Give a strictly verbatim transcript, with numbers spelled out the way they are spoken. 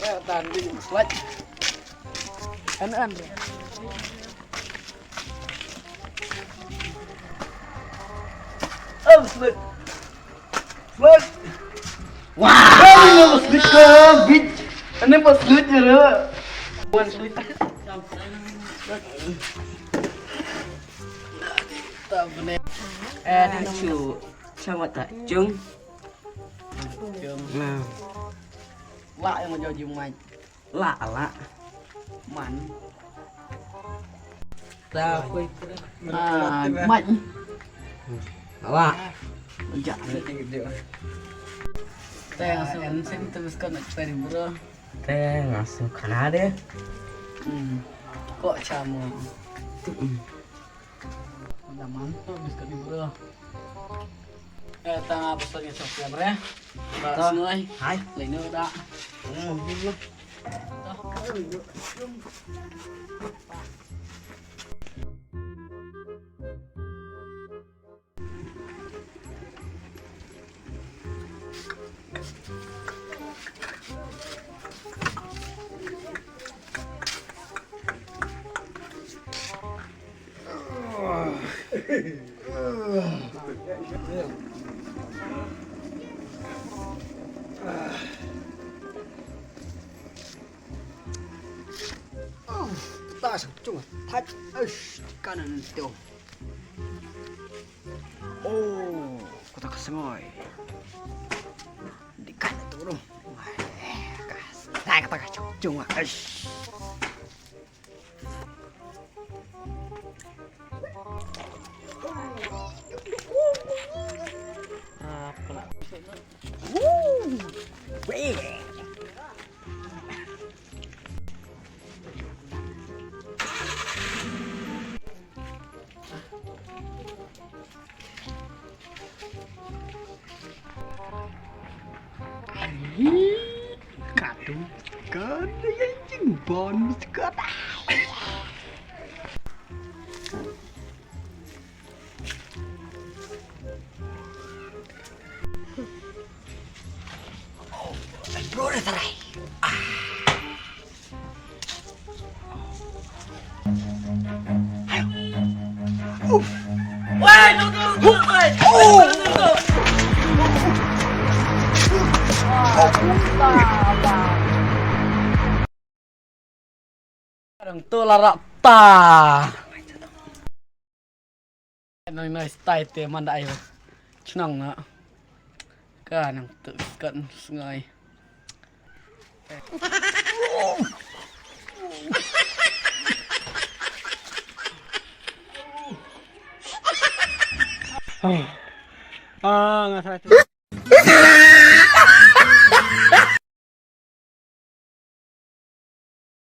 Tan di slide. An an. Oh, slide. Slide. Wah. Ini pas slide ke, bitch. Ini pas slide ya, Rek. One slide. Eh, dah cu. Sama tak, Cung? Cung. Nah. Lah yang jauh jumai. Lah, lah. Man. Dah, kui. Ah, man. Lah. Jangan. Thanks, and same to Scott, bro. Thanks, Canada. Hmm. Kok sama. Dah mantap biskuit ni, bro. Eh, tang apa saja cok ya, bro? Ba snoi. Hai. Lain dah. Hmm. Ta sa cung thach. Ush, kanan tu. Oh, kata ka sngoi. Di kan tu rum. Ai, ka, ta kata ka cung, cung. Ush. Katu, katu yang jingbon mesti kata. Bro, dah serai. Woi, tu, tu, tu, woi. Dang tu la rak ta. Nang nai stai te man da ai. Chnong na. Ka nang tu kan sngai. Ah, nga sa tu.